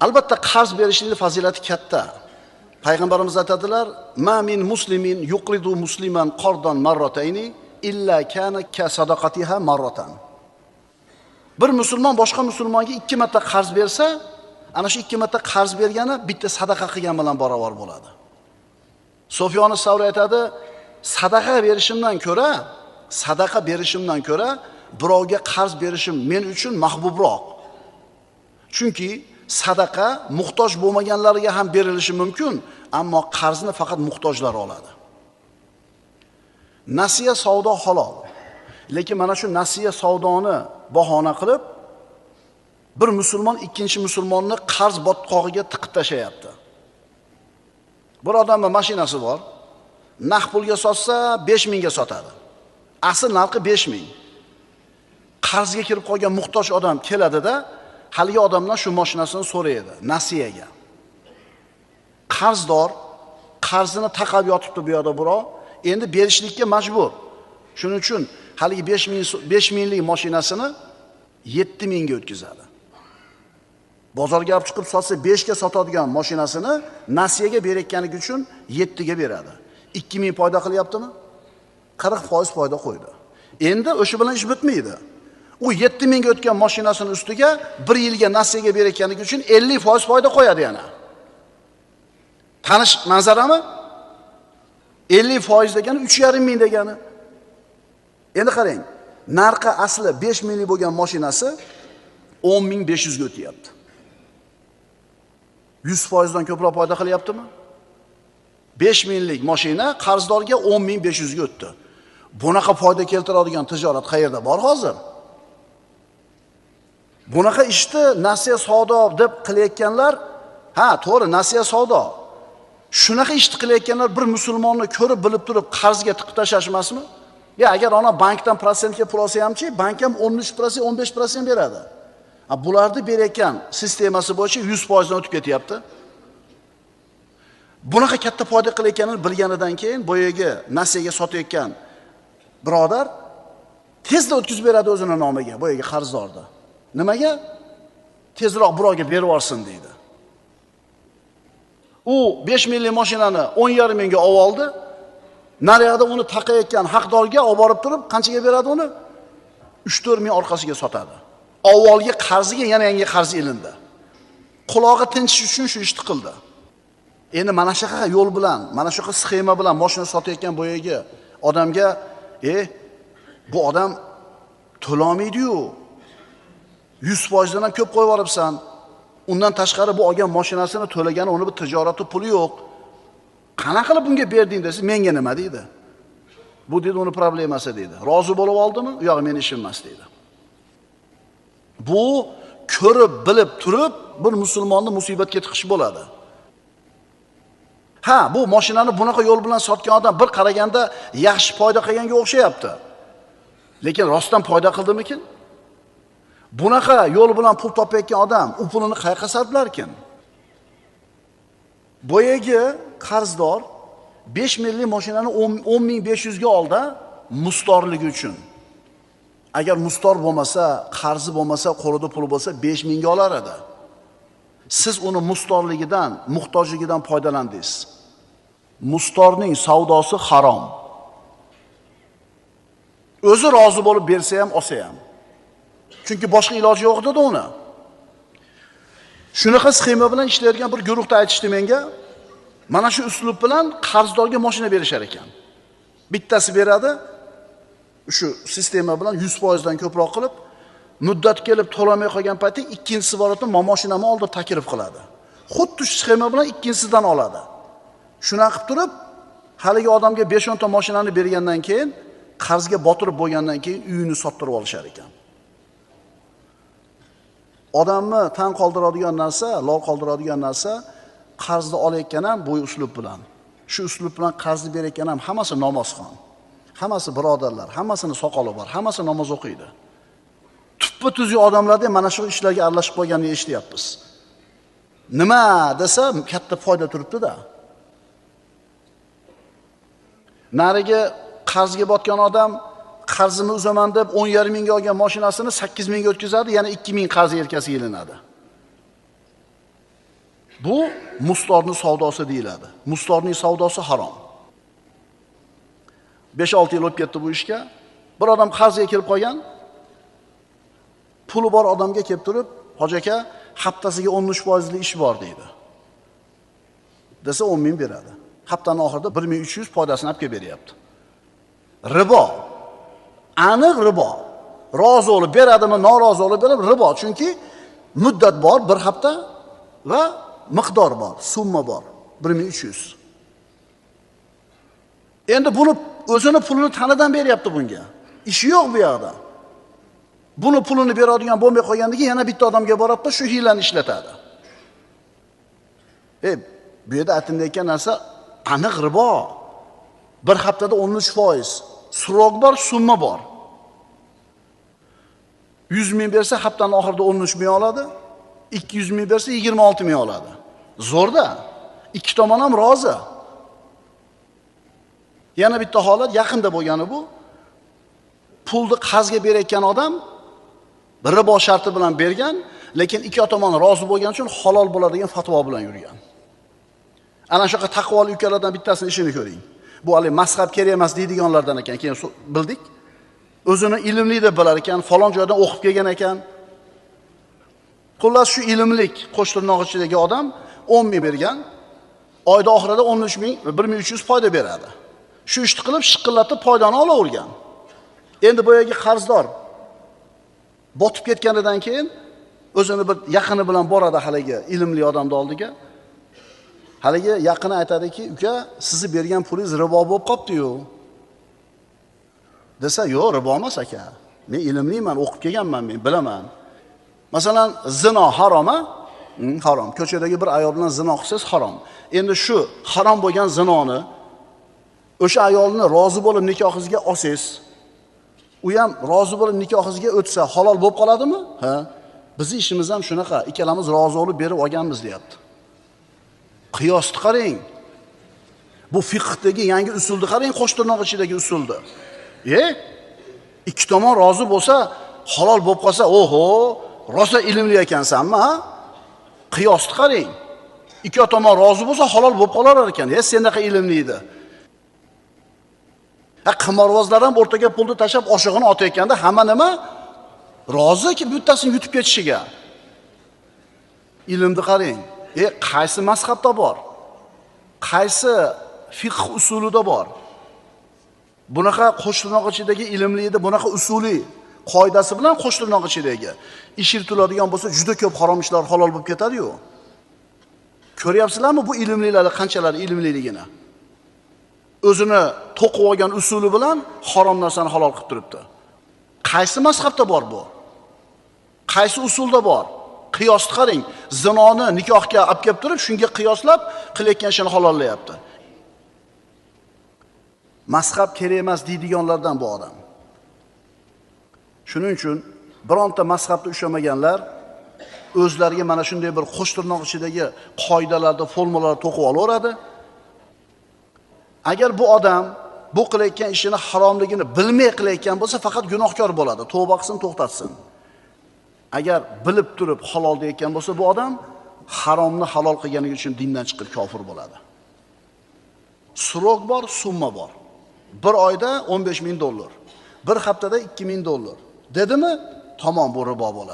Albatta qarz berishning fazilati katta. Payg'ambarimiz aytadilar: "Ma min muslimin yuqridu musliman qardan marratayni illa kana ka sadaqatiha marratan." Bir musulmon boshqa musulmonga 2 marta qarz bersa, ana shu 2 marta qarz bergani bitta sadaqa qilgan bilan barobar bo'ladi. Sufyon Savri aytadi: "Sadaqa berishimdan ko'ra birovga qarz berishim men uchun mahbubroq. Chunki sadaqa muhtoj bo'lmaganlarga ham berilishi mumkin, ammo qarzni faqat muhtojlar oladi." Nasiya savdo halol. Lekin mana shu nasiya savdoni bahona qilib bir musulmon ikkinchi musulmonni qarz botqog'iga tiqib tashlayapti. Bir odamning mashinasi bor, naq pulga sotsa 5000 ga sotadi. Asl narxi 5000. Qarzga kirib qolgan muhtoj odam keladida, haligi odamdan shu mashinasini so'raydi nasiyaga. Qarzdor qarzini taqab yotibdi bu yoqda birov, endi berishlikka majbur. Shuning uchun haligi 5000 lik mashinasini 7000 ga o'tkazadi. Bozorga olib chiqib sotsa 5 ga sotadigan mashinasini nasiyaga berayotganligi uchun 7 ga beradi. 2000 foyda qilyaptimi? 40% foyda qo'ydi. Endi o'sha bilan ish bitmaydi. U 7000 ga o'tgan mashinasini ustiga 1 yilga nasiyaga berayotganligi uchun 50% foyda qo'yadi yana. Tanish manzarami? 50% degani 3,5 ming degani. Endi qarang, narxi asli 5000 lik bo'lgan mashinasi 10500 ga o'tyapti. 100% dan ko'proq foyda qilyaptimi? 5000 lik mashina qarzdorga 10500 ga o'tdi. Bunaqa foyda keltiradigan tijorat qayerda bor hozir? Bunaqa ishni nasiya savdo deb qilayotganlar, ha, to'g'ri, nasiya savdo. Shunaqa ishni qilayotganlar bir musulmonni ko'rib bilib turib qarzga tiqib tashlash emasmi? Ya agar ona bankdan prosentga pul olsa hamchi, bank ham 13%, 15% beradi. Ha, bularni berayotgan sistemasi bo'yicha 100% dan o'tib ketyapti. Bunaqa katta foyda qilayotganini bilganidan keyin boyagi nasiyaga sotayotgan birodar tezda o'tkazib beradi o'zini nomiga, boyagi qarzdorni. Nimaga? Tezroq birovga berib yuborsin deydi. U 5 minglik mashinani 10,5 mingga olib oldi. Naryoqda uni taqayotgan haqdorga olib borib turib, qanchaga beradi uni? 3-4 ming orqasiga sotadi. Avvalgi qarziga yana yangi qarz ilindi. Qulog'i tinchish uchun shu ishni qildi. Endi mana shunaqa yo'l bilan, mana shunaqa sxema bilan mashina sotayotgan boyagi odamga, bu odam to'lamaydi-yu. 100% dan ham ko'p qo'yib yuboribsan. Undan tashqari bu olgan mashinasini to'lagani uni bir tijorati puli yo'q. Qanaqa qilib bunga berding desa, menga nima deydi? Bu deydi uni problemasi deydi. Rozi bo'lib oldimi? U yog'i meni ishim emas deydi. Bu ko'rib, bilib turib bir musulmonni musibatga tiqish bo'ladi. Ha, bu mashinani bunaqa yo'l bilan sotgan odam bir qaraganda yaxshi foyda qilganga o'xshayapti. Lekin rostdan foyda qildimikin? Bunaqa yo'l bilan pul topayotgan odam u pulini qayerga sarflarkin? Boyagi qarzdor 5 minglik mashinani 10500 ga oldi mustorligi uchun. Agar mustor bo'lmasa, qarzi bo'lmasa, qo'lida puli bo'lsa 5 mingga olar edi. Siz uni mustorligidan, muhtojligidan foydalandingiz. Mustorning savdosi harom. O'zi rozi bo'lib bersa ham, olsa ham. Chunki boshqa iloji yo'q edi uni. Shunaqa sxema bilan ishlayotgan bir guruhda aytishdi menga, mana shu uslub bilan qarzdorga mashina berishar ekan. Bittasi beradi, shu sistema bilan 100% dan ko'proq qilib, muddat kelib to'lamay qolgan payti ikkinchisi boradi, mashinamni oldi taklif qiladi. Xuddi shu sxema bilan ikkinchisidan oladi. Shunaqa qilib turib, haligi odamga 5-10 ta mashinani bergandan keyin, qarzga botirib bo'lgandan keyin uyini sottirib olishar ekan. Odamni tan qoldiradigan narsa, lol qoldiradigan narsa, qarzni olayotgan ham bu uslub bilan, shu uslub bilan qarzni berayotgan ham hammasi namozxon. Hammasi birodarlar, hammasini soqoli bor, hammasi namoz o'qiydi. Tuppa tuzuk odamlarda mana shu ishlarga aralashib qolganini eshityapmiz. Nima desa, katta foyda turibdi-da. Nariga qarzga botgan odam qarzimni uzaman deb 10,5 mingga olgan mashinasini 8 mingga o'tkazadi, yana 2 ming qarz yelkasiga ilinadi. Bu mustorning savdosi deyiladi. Mustorning savdosi harom. 5-6 yil o'tib ketdi bu ishga. Bir odam qarzga kelib qolgan. Puli bor odamga kelib turib, "Hoji aka, haftasiga 13% ish bor" deydi. Desa 10 ming beradi. Haftaning oxirida 1300 foydasini olib kelib beryapti. Ribo. Aniq ribo. Rozi bo'lib beradimi, norozi bo'lib beradi, ribo. Chunki muddat bor, bir hafta va miqdor bor, summa bor, 1300. Endi buni o'zini pulini tanidan beryapti bunga. Ishi yo'q bu yoqda. Buni pulini beradigan bo'lmay qolgandan keyin yana bitta odamga boradi-da, shu hiylani ishlatadi. Bu yerda aytilayotgan narsa aniq ribo. Bir haftada 13%. Srok bor, summa bor. 100 ming bersa haftaning oxirida 13 ming oladi. 200 ming bersa 26 ming oladi. Zo'rda. Ikki tomon ham rozi. Yana bitta holat yaqinda bo'lgani bu. Pulni qarzga berayotgan odam ribo sharti bilan bergan, lekin ikki tomon rozi bo'lgani uchun halol bo'ladigan fatvo bilan yurgan. Ana shunaqa taqvoli ukalardan bittasini ishini ko'ring. Bu hali mazhab kerak emas deydiganlardan ekan, keyin bildik. O'zini ilmli deb bilar ekan, falon joydan o'qib kelgan ekan. Xullas shu ilmlik qo'sh tirnoq ichidagi odam 10 ming bergan, oyda oxirida 13 ming, 1300 foyda beradi. Shu ishni qilib shiqillatib foydani olavergan. Endi boyagi qarzdor botib ketganidan keyin o'zini bir yaqini bilan boradi haligi ilmli odamning oldiga. Haligi yaqini aytadiki, "Uka, sizni bergan pulingiz ribo bo'lib qopti-yu." Desa, "Yo'q, ribo emas aka. Men ilmliman, o'qib kelganman, men bilaman." Masalan, zino harom-a? Harom. Ko'chadagi bir ayol bilan zino qilsangiz harom. Endi shu harom bo'lgan zinoni o'sha ayolni rozi bo'lib nikohingizga olsangiz, u ham rozi bo'lib nikohingizga o'tsa halol bo'lib qoladimi? Ha. Bizning ishimiz ham shunaqa, ikkalamiz rozi bo'lib berib olganmiz deyapti. Qiyosni qarang. Bu fiqhdagi yangi usulni qarang, qo'sh tirnoq ichidagi usulni. Ikki tomon rozi bo'lsa, halol bo'lib qolsa, oho, rosa ilmli ekansanmi, ha? Qiyosni qarang. Ikki tomon rozi bo'lsa, halol bo'lib qolar ekan. Sendaqa ilmli edi. Ha, qimorvozlar ham o'rtaga pulni tashlab oshig'ini otayotganda hamma nima? Roziki bittasini yutib ketishiga. Ilmni qarang. Qaysi mazhabda bor? Qaysi fiqh usulida bor? Bunaqa qo'sh tirnoq ichidagi ilmli edi, bunaqa usuli qoidasi bilan qo'sh tirnoq ichidagi ish yuritiladigan bo'lsa, juda ko'p harom ishlar halol bo'lib ketadi-yu. Ko'ryapsizlarmi bu ilmlilarni qanchalar ilmliligini? O'zini to'qib olgan usuli bilan harom narsani halol qilib turibdi. Qaysi mazhabda bor bu? Qaysi usulda bor? Qiyosni qarang. Zinoni nikohga olib kelib turib, shunga qiyoslab qilayotgan ishini halollayapti. Mazhab kerak emas deydiganlardan bu odam. Shuning uchun bironta mazhabda ushlamaganlar o'zlariga mana shunday bir qo'sh tirnoq ichidagi qoidalarni, formulalarni to'qib olaveradi. Agar bu odam bu qilayotgan ishini haromligini bilmay qilayotgan bo'lsa, faqat gunohkor bo'ladi. Tavba qilsin, to'xtatsin. Agar bilib turib halol deyotgan bo'lsa, bu odam haromni halol qilgani uchun dindan chiqib kofir bo'ladi. Srok bor, summa bor. Bir oyda 15 ming dollar, bir haftada 2 ming dollar. Dedimi? Tamom, bu ribo bo'ladi.